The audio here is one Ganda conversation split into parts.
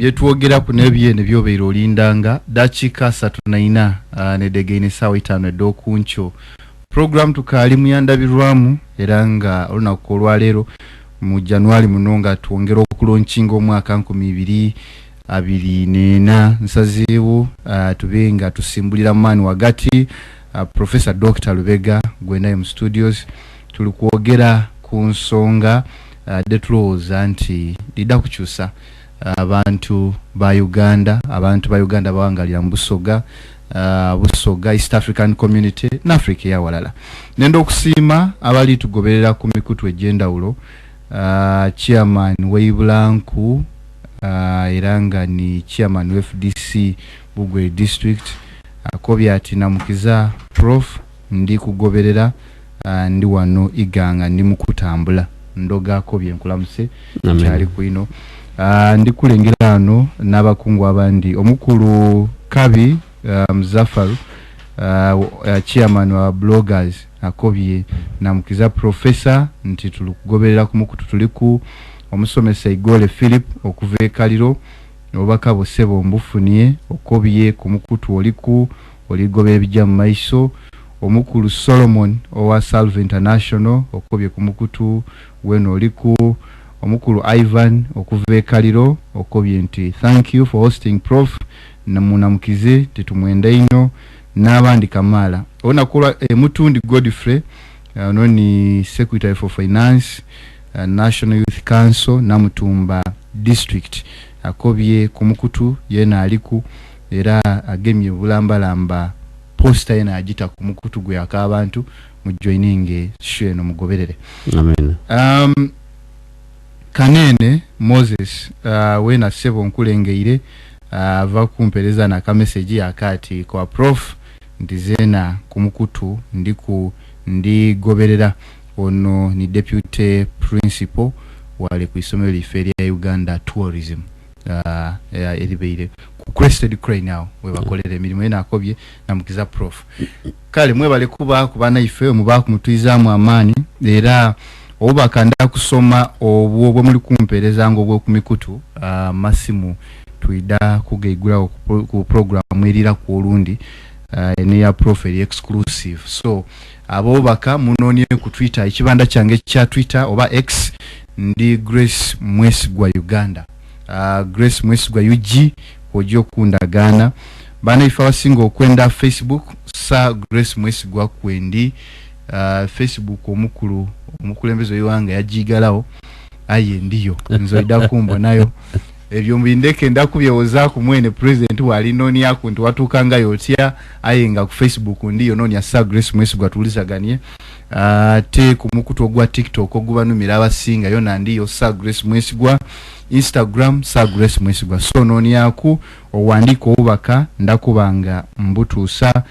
Byetwogeraku nebyene byobeire olindanga dakiika 34 nedegeine essaawa 5 ed'okunkyo. Program tukaali muyandabirwamu era nga olunaku olwaleero mu January muno nga twongera okulonkinga omwaka 2024 nsazeewo tube nga tusimbulira mu maani wagati Professor Dr. Lubega gwenaye mu studios. Tuli kwogera ku nsonga detulowooza nti lidda kukyusa abantu ba Uganda, abantu ba Uganda bawangalira mu Busoga, Busoga East African Community n'Africa eyawalala. Nenda okusiima abali tugoberera ku mikutu egy'endawulo, chairman Weibulanku era nga ni chairman wa FDC Bugwe District akobye ati namukiza prof ndi kugoberera, ndi wano Iganga ndi mukutambula ndoga akobye nkulamuse kyali kwino. Ndi kulengera ano n'abakungu abandi, omukulu Kabi Muzafaru chairman wa bloggers akobye namukiza professor nti tulikugoberera ku mukutu tuliku. Omusomesa Igole Philip okuva e Kaliro obubaka busebo mbufunye okobye ku mukutu oliku oligobera ebijja mu maiso. Omukulu Solomon owa Salve International okobye ku mukutu weno oliku. Omukulu Ivan okuva e Kaliro okobye nti thank you for hosting prof, namunamukize titumwenda ino n'abandi kamaala. Olunaku Mutundi Godfrey ono ni secretary for finance National Youth Council Namutumba District akobye ku mukutu yena aliku era agemye bulambalamba posta yena agita ku mukutu gwe ak'abantu mu joininge show eno mugoberere. Amen. Kanene Moses wena sebo nkulengeire ava kumpereza na kameseji akati kwa prof ndizena kumukutu ndiku ndigoberera. Ono ni deputy principal wale ku isomero life lya Uganda Tourism eribeire ku Crested Crane awo we bakolera emirimu ena akobye namukiza prof. Kale mwebale kuba kubana ife muba kumutwizaamu amaani era obubaka nda kusoma obwo bwe muli kumpereza ngo obwo ku mikutu masimu twida kugeigulawo ku program erira ku olundi ne ya prof eri exclusive. So abobaka munonye ku Twitter, ekibanda kyange kya Twitter oba X ndi Grace Mwesigwa Uganda, Grace Mwesigwa UG ojja okundagaana. Bana ife abasinga okwenda Facebook sa Grace Mwesigwa kwendi. Facebook omukulu omukulembeze w'iwanga yagigalawo aye ndiyo nzoida kumbonayo ebyo mbindeke ndakubyewozaku mwene president walinoniaku nti watuukangayo otya, aye nga ku Facebook ndiyo nonya sa Grace Mwesigwa tulizaganye. Ate ku mukutu ogwa TikTok ogubanumira abasinga yona ndiyo sa Grace Mwesigwa, Instagram sa Grace Mwesigwa. So noniaku owandika obubaka ndakubanga mbutuusa.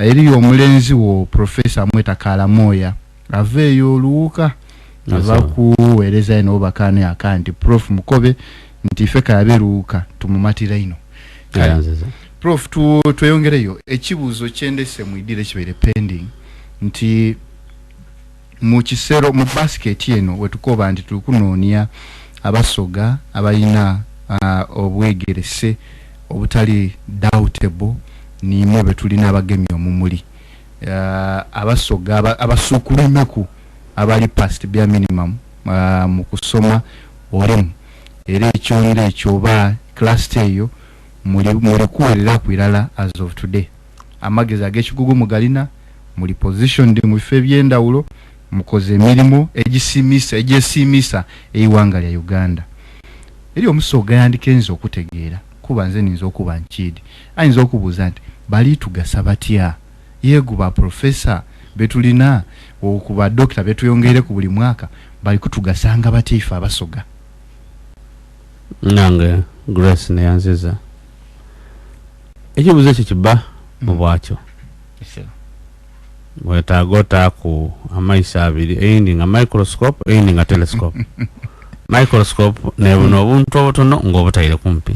Eriyo omulenzi wo Professor Mweta Kalamoya aveeyo oluwuka ava kuweereza eno obubaka ne akanti Prof Mukobe nti ife kayaberuuka tumumatira ino. Prof tweyongereyo ekibuuzo kyendese mwidire kibeere pending nti mu kisero mu basket eno wetukoba nti tulikunoonya abasoga abalina obwegerese obutali doubtable nimwe betulina abagemye omumuli abasoga abasuukulumeku abali past bare minimum mu kusoma olimu era ekyonda ekyo oba cluster eyo muli kuwerera ku irala as of today. Amagezi ag'ekigugu mugalina, muli positioned mu bifo eby'endawulo, mukoze emirimu egisiimisa egyesiimisa eiwanga lya Uganda. Eri omusoga yandikenze okutegeera kuba nze ninza okuba nkiidi ayinza okubuuza nti balitugasa batya yegu ba professor betulina okuba doctor betuyongere ku buli mwaka bali kutugasanga batya ife abasoga. Nange Grace neyanziza ekibuuzo ekyo kiba mu bwakyo wetaaga otaaku amaiso abiri, eyindi nga microscope eyindi nga telescope. Microscope nebuna obuntu obutono ng'obutaire kumpi,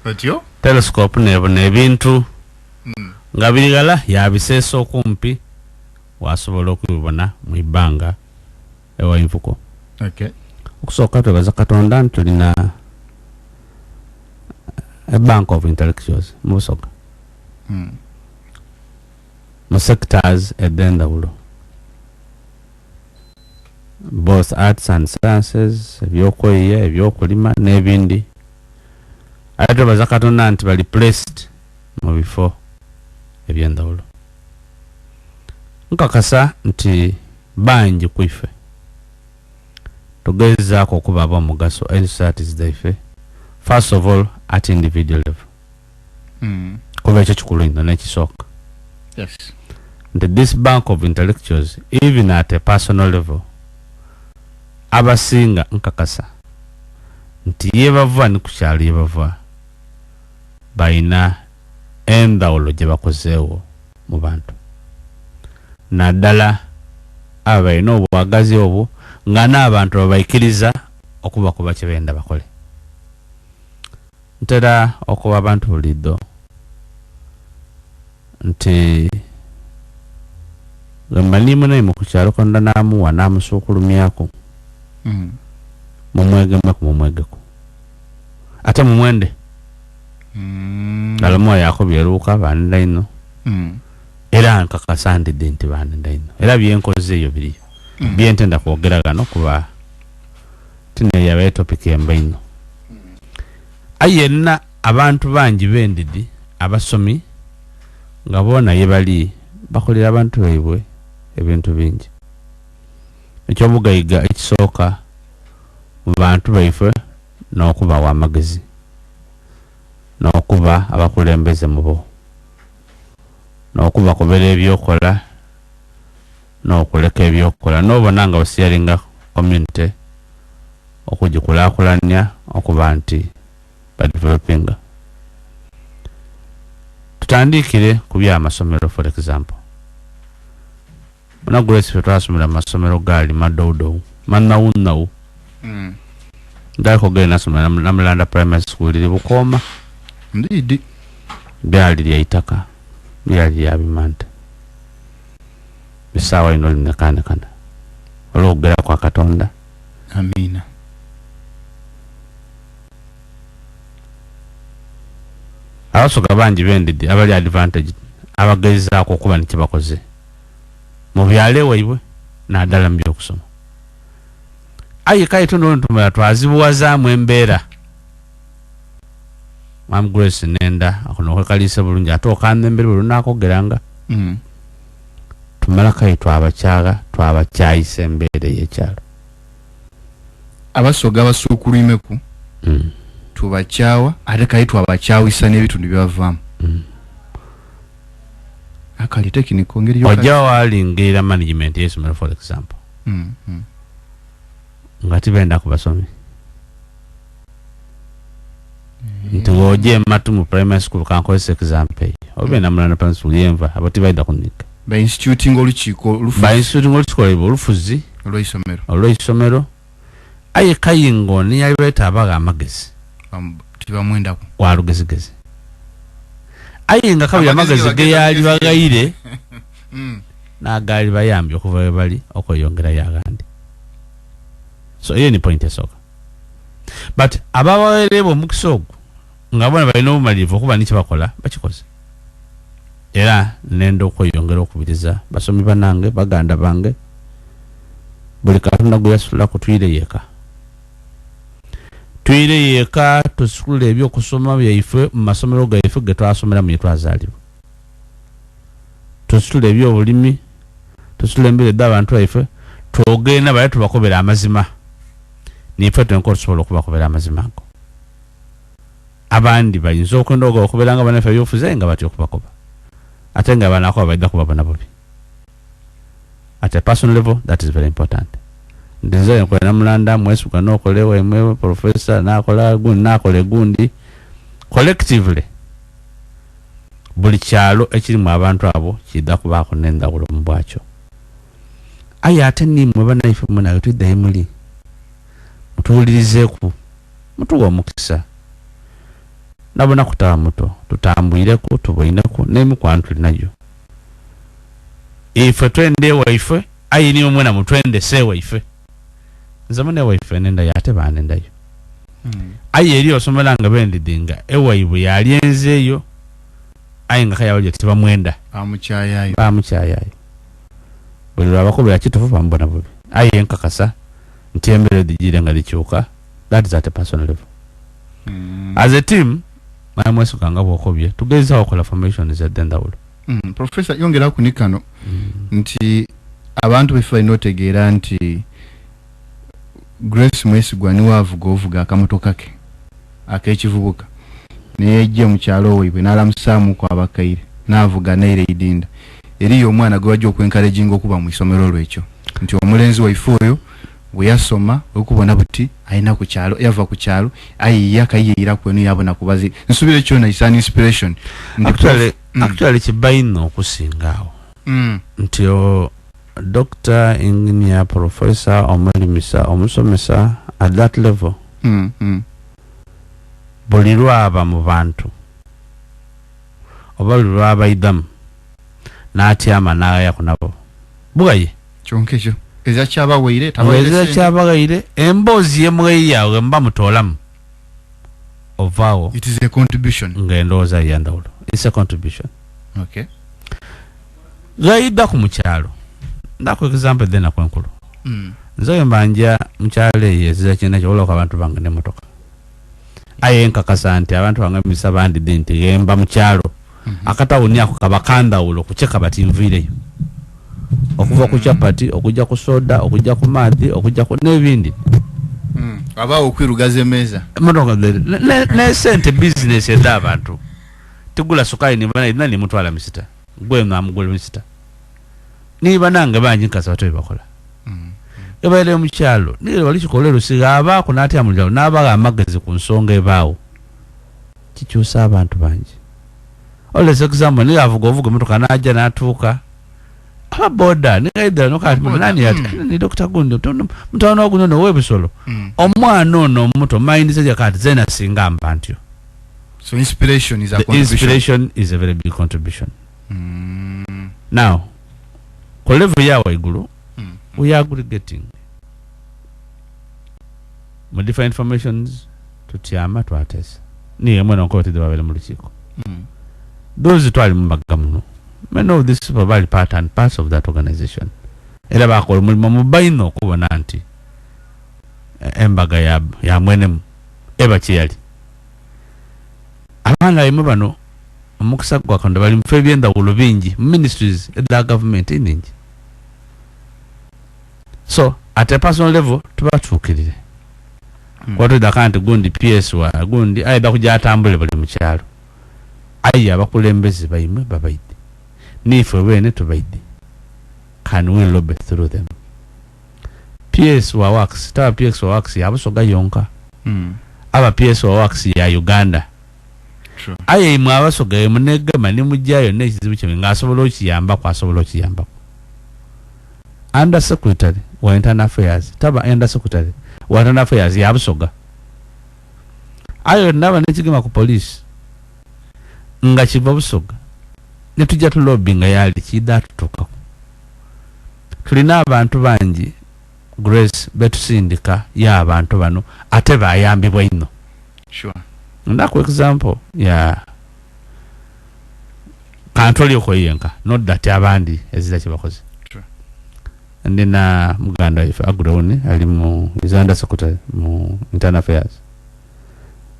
otyo telescope nebuna ebintu nga biri ghala yabiseesa okumpi wasobola okubibona mu ibbanga ewainfuko. Okusooka twebaza Katonda nti tulina A bank of intellectuals mu Busoga. Mu sectors ed'endawulo, both arts and sciences, ebyokweyiya, ebyokulima n'ebindi. Ate twebaza Katonda nti bali placed mu bifo ebyendawulo. Nkakasa nti bangi ku ife tugezaako okuba ab'omugaso in societies zaife, first of all at individual level, kuba ekyo kikulu nnyo n'ekisooka, nti this bank of intellectuals, even at a personal level, abasinga nkakasa nti yebava ni ku kyalo yebava balina endawulo gye bakozeewo mu bantu, naddala abo balina obwagazi obwo nga n'abantu babaikiriza okubakuba kye benda bakole. Ntera okuba abantu buliddo nti lwemba naye mu kukyalo Katonda n'amuwa n'amusuukulumyako, mumwegemeku, mumwegeko ate mumwende. Alamuwa yakobye eruuka banenda ino, era nkakasa ndidde nti banenda ino, era byenkoze eyo biriyo, byentenda kwogera gano kuba tineyabaye topic emba ino. Aye yenna abantu bangi bendidi abasomi nga bona ye bali bakolera abantu baibwe ebintu bingi. Ekyobugayiga ekisooka mu bantu baife n'okubawa amagezi n'okuba abakulembeze mu bo n'okubakobera ebyokola n'okuleka ebyokola n'obona nga basiyaringa community okugikulaakulanya okuba nti badevelopinga. Tutandikire ku byamasomero. For example, muna Grace, ffe twasomera mu masomero gaali madowudowu, manawunawu. Ndaliko gere nasomera Namulanda Primary School, liri Bukooma. Ndidi. Byali lya itaka, byali lya bimante. Bisaawa ino linekanekana olwokugera kwa Katonda. Amina. Abasoga bangi bendidi abali advantage abagezaako okuba nikyebakoze mu byalo ewaibwe naddala mu byokusoma. Aye kale tuno tumala twazibuwazaamu embeera. Mwami Grace, nenda akuno okwekalisa bulungi ate okanda embere buli lunakogeranga. Tumala kale twabakyaga, twabakyayisa embeera ey'ekyalo. Abasoga abasuukuluimeku, tubakyawa ate kale twabakyawisa n'ebitundu byebavaamu. Akali tekiniko ngeri ojja walingirira management y'essomero, for example, nga tibenda ku basomi, nti wojja ematu mu primary school, kankozesa example eyo, oba Namulanda Primary School yenva, abo tibaida kunika. Bainstituting olukiiko olufuzi. Bainstituting olukiiko lwaibwe olufuzi. Olw'eisomero. Olw'eisomero. Aye kayingo niyali beeta abaga amagezi. Tibamwendako. Wa lugezigezi. Aye nga kabiri amagezi ge yali bagayire, n'agaali bayambye okuva we bali okweyongerayo agandi. So eyo ni point esooka. But ababaweerebwa omukisa ogwo nga bona balina obumalirivu okuba nikye bakola, bakikoze. Era nenda okweyongera okubiriza basomi banange, baganda bange, buli Katonda gwe yasula kutwire yeka, twire yeka, tusitule ebyokusoma byaife mu masomero gaife ge twasomeramu ye twazaalibwa, tusitule ebyobulimi, tusitule embeera ed'abantu baife, twogere bale, tubakobera amazima. Nife twenka tusobola okubakobera amazima ago. Abandi bayinza okwenda okubeera nga banaffe ebyobufuzi nga batya okubakoba, ate nga banakoba baidda kubabona bubi. At a personal level, that is very important. Nti nze nkola Namulanda, Mwesuka nokola ewaimwe, professor nakola gundi, nakola egundi, collectively buli kyalo ekirimu abantu abo kidda kubaako n'endawulo mu bwakyo. Aye ate nimwe banaife munange, twiddayo muli mutuwulirizeeku, mutuwa omukisa nabona kutaba muto, tutambwireku, tuboineku n'emikwano tulinayo. Ife twende ewaife, aye niwe mwena mutwendese ewaife. Nze mune ewaife nendayo, ate banendayo. Aye eri osomera nga bendidinga ewaibwe yalyenzeeyo aye nga kayawulira tebamwenda bamukyayayo buli lwabakubira kitufu bamubona bubi aye nkakasa nti embeera digire nga likyuka. That is at a personal level. As a team mwamwesuka nga bwokobye tugezaako okukola formations ez'endawulo. Professor yongera ku nikano nti abantu befe balina otegeera nti Grace Mwesigwa niwe avuga ovuga akamotoka ke ak'ekivubuka neyejja mu kyalo waibwe n'alamusaamuku abakaire n'avuga naire idinda eriyo omwana gwe bajja okwenkarejinga okuba mu isomero lwekyo nti omulenzi waife oyo bwe yasoma okubona buti alina ku kyalo yava ku kyalo ayiya kayiira kwenu yabona kubazi nsubira ekyo is an inspiration. Actually kibaino okusinga awo nti doctor, engineer, professor, omulimisa, omusomesa at that level buli lwaba mu bantu oba buli lwaba idamu n'atyama n'ayaku nabo bugaye kyonka ekyo ezakyabawaire ezakyabawaire emboozi yemweyawe mba mutoolamu ovaawo. It is a contribution nga endowooza yandawulo. It's a contribution. Okay. Gaidda ku mukyalo ndaku example then akwenkulu nze mbanja mukyalo eyo eziza kyenda kyoloko abantu bange n'emmotoka aye nkakasa nti abantu bange misa bandidde nti gemba mukyalo akatawuni ako kaba kandawulo kukyeka bati nviireyo okuva ku chapati okujja ku soda okujja ku maadhi okujja ku n'ebindi abaawo okwirugaza emmeeza emmotoka ne sente business ez'abantu tigula sukaali nibana nimutwala misita gwe namugula misita niba nange bangi nkasa bato bebakola ebaire mukyalo niye bali kikolero siga abaako n'atya mu kyalo n'abaga amagezi ku nsonga ebaawo kikyusa abantu bangi. Always example niye avuga ovuga emmotoka n'ajja n'atuuka aba boda nigaidala nokati nani ati ni Dr. Gundi mutano guno no webusolo omwana ono omuto mind seja kati zena singa mba ntyo. So inspiration is a contribution. Inspiration is a very big contribution. Now ku level ya waigulu we are aggregating mu different formations tutyama twatesa niye mwana nko batidde babere mu lukiiko. Those twali mu mbaga muno many of these people bali part and parts of that organization era bakola omulimu mubaino okubona nti embaga ya mwenemu eba kyeyali abaana baimu bano omukisa gwa Katonda bali mu ebyendawulo bingi mu ministries eza government eningi. So at a personal level tubatuukirire kwatwedaka nti gundi PS wa gundi ayida kujja atambule buli mu kyalo aye abakulembeze baimwe babaidde nife bene tubaidde. Can we lobby through them? PS wa works taba PS wa works yabusoga yonka aba PS wa works ya Uganda. Aye imwe abasoga munegema nimujjayo n'ekizibu kyemwe ng'asobola okiyambako asobola okiyambako. Under secretary wa internal affairs taba under secretary wa internal affairs yabusoga ayo naba nekigema ku police nga kiva busoga ne tujja tulobby nga yali kidda tutuukako. Tulina abantu bangi Grace betusindika y'abantu bano ate bayambibwa ino. Sure. Ndaku example ya kantoli okoyenka not that abandi ezira kibakoze. True. Ndina muganda ife agurone ali mu Uganda secretary mu internal affairs.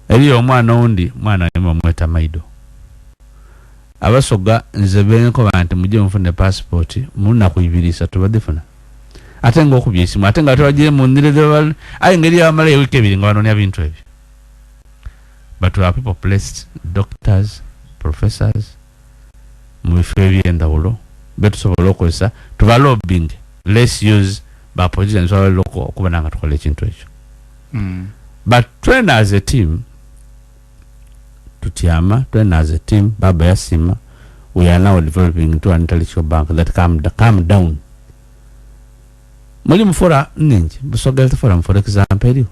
Eriyo omwana ondi mwana yema mweta Maido. Abasoga nze benko bantu mujje mufune passport muna kuyibirisa tubadifuna. Ate ngo okubye esimu ate nga twagiye mu ndireze aye ngeri yamala ewiki ebiri nga banonya bintu ebyo. But we are people placed, doctors, professors, mu bifo eby'endawulo betusobola okukozesa tuba lobbying. Let's use ba politicians abalala okuba nga tukola ekintu ekyo. But train as a team tutyama, train as a team baba yasima, we are now developing into an intellectual bank that come down. Mulimu fora nningi, Busoga Health Forum for example eriwo,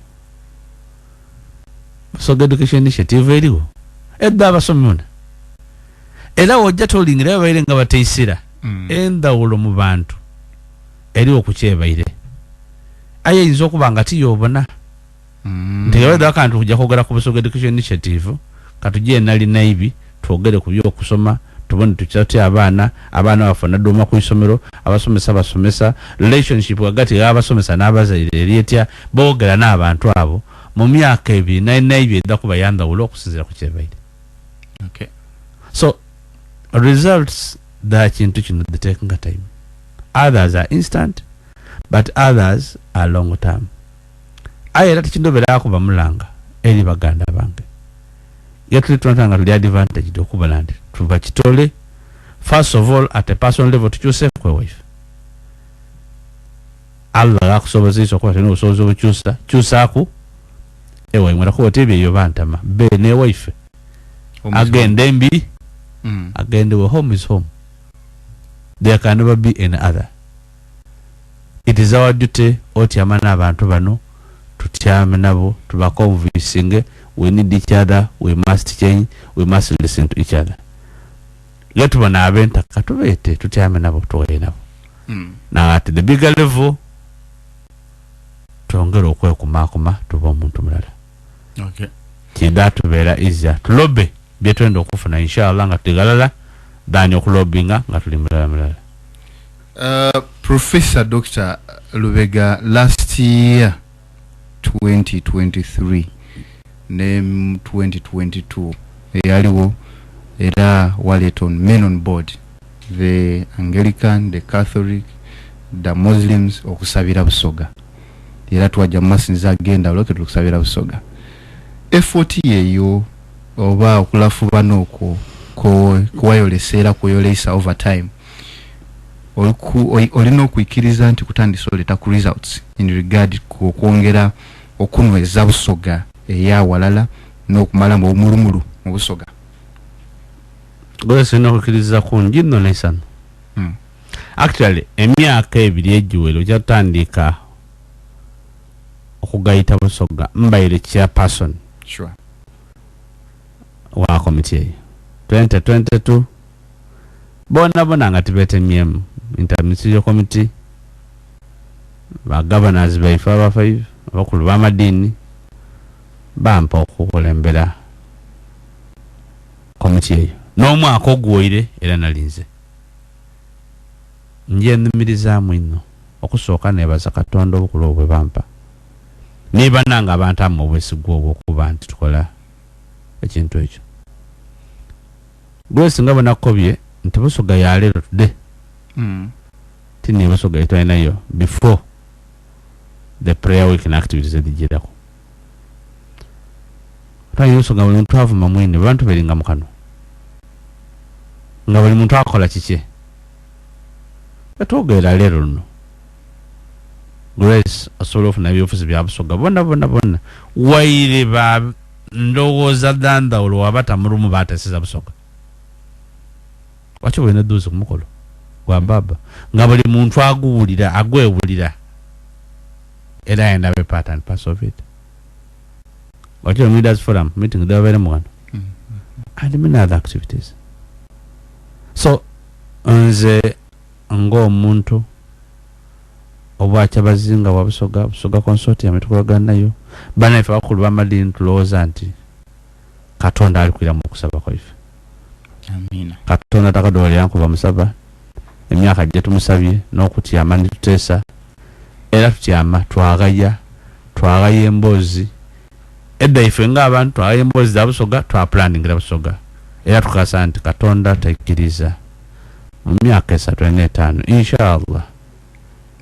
Busoga Education Initiative eriwo, edda abasomi muna era wojja tolingira babaire nga bateisira endawulo mu bantu eriwo ku kyebaire aye eyinza okuba nga tiyobona Nti whether akantu kujja kwogera ku Busoga Education Initiative, katujje nali naibi twogere ku by'okusoma, tubone tukyatya abaana, abaana bafuna doma ku isomero, abasomesa basomesa, relationship hagati y'abasomesa n'abazaire eri etya, boogera n'abantu abo mu myaka ebiri naye naibi edda kubayandawula okusinziira ku kyebaire. Okay. So results dha kintu kino they take time. Others are instant, but others are long term. Aye era tekindobera kuba mulanga eri baganda bange. Yetuli tunatanga tuli advantage okubala nti tuva kitole. First of all, at a personal level tukyuse kwe waife. Allah akusobozesa okuba tulina obusobozi obukyusa, kyusaaku ewaimwe mwana kuba tebye eyo bantama be ne waife. Agende mbi, agende we home is home. There can never be any other. It is our duty otyama n'abantu bano, tutyame nabo, tubakonvinsinge we need each other, we must change, we must listen to each other. Getubona ab'entaka tubeete tutyame nabo, tuwaye nabo. Now at the bigger level twongere okwekumaakuma tuba omuntu mulala. Okay. Kinda tubeera easier tulobe byetwenda okufuna inshallah nga tuligalala than okulobinga nga tuli mulala mulala. Professor Dr. Lubega, last year 2023 ne 2022 eyaliwo era waleeta on men on board, the Anglican, the Catholic, the Muslims okusabira Busoga, era twajja mu masinzizo agenda olwoke tukusabira Busoga. Effort yeyo oba okulafubana okwo kuwayolesa era kweyolesa over time, olina okukkiriza nti kutandisa oleeta ku results in regard ku okwongera okunyweza Busoga eyawalala n'okumalamu obumulumulu mu Busoga. Gwese olina okukkiriza kungi nno n'esano. Actually emyaka ebiri egiwera okyatandika okugayita Busoga mbaire chairperson. Sure. Wa committee eyo 2022 bona bona nga tibetemyemu interministerial committee, ba governors baife aba 5 abakulu b'amadiini bampa okukulembera committee eyo n'omwaka oguwoire era nalinze nje nnhumirizaamu nnyo okusooka neebaza Katonda obukulu obwo bwe bampa niba nange abantu amu obwesigwa obw'okuba nti tukola ekintu ekyo. Grace nga bwe nakobye nti Busoga ya leero today, tini Busoga yetwalinayo before the prayer week and activities ezigirako. Twalina Busoga buli muntu avuma mwine, bantu beringa mu kano nga buli muntu akola kikye. Etwogera leero luno Grace osobola ofuna ebyobufuzi bya Busoga bonna bonna bonna waire ba ndowooza dandawulo wabata mulumu bateeseza Busoga. Lwaki olina edduuzi ku mukolo gwa baba nga buli muntu aguwulira agwewulira era ayenda be part and parcel of it. Lwaki oli leaders forum meeting dhababeeremu wano and many other activities. So nze ng'omuntu obwakyabazinga bwa Busoga, Busoga Consortium tukolagana nayo, bannaffe abakulu b'amadiini tulowooza nti Katonda alikwiramu okusaba kwaife. Amina. Katonda takadowolera nkuba musaba emyaka gye tumusabye n'okutyama ne tuteesa era tutyama twagaya twagaya emboozi edda ife ng'abantu twagaya emboozi za Busoga twapulaningira Busoga era tukakasa nti Katonda takkiriza mu myaka 3 ena 5 inshallah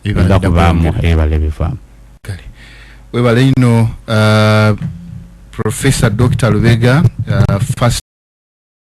Ebibala eda kubaamu kwongera. ebibala ebivaamu. Kale webale ino Professor Dr. Lubega, first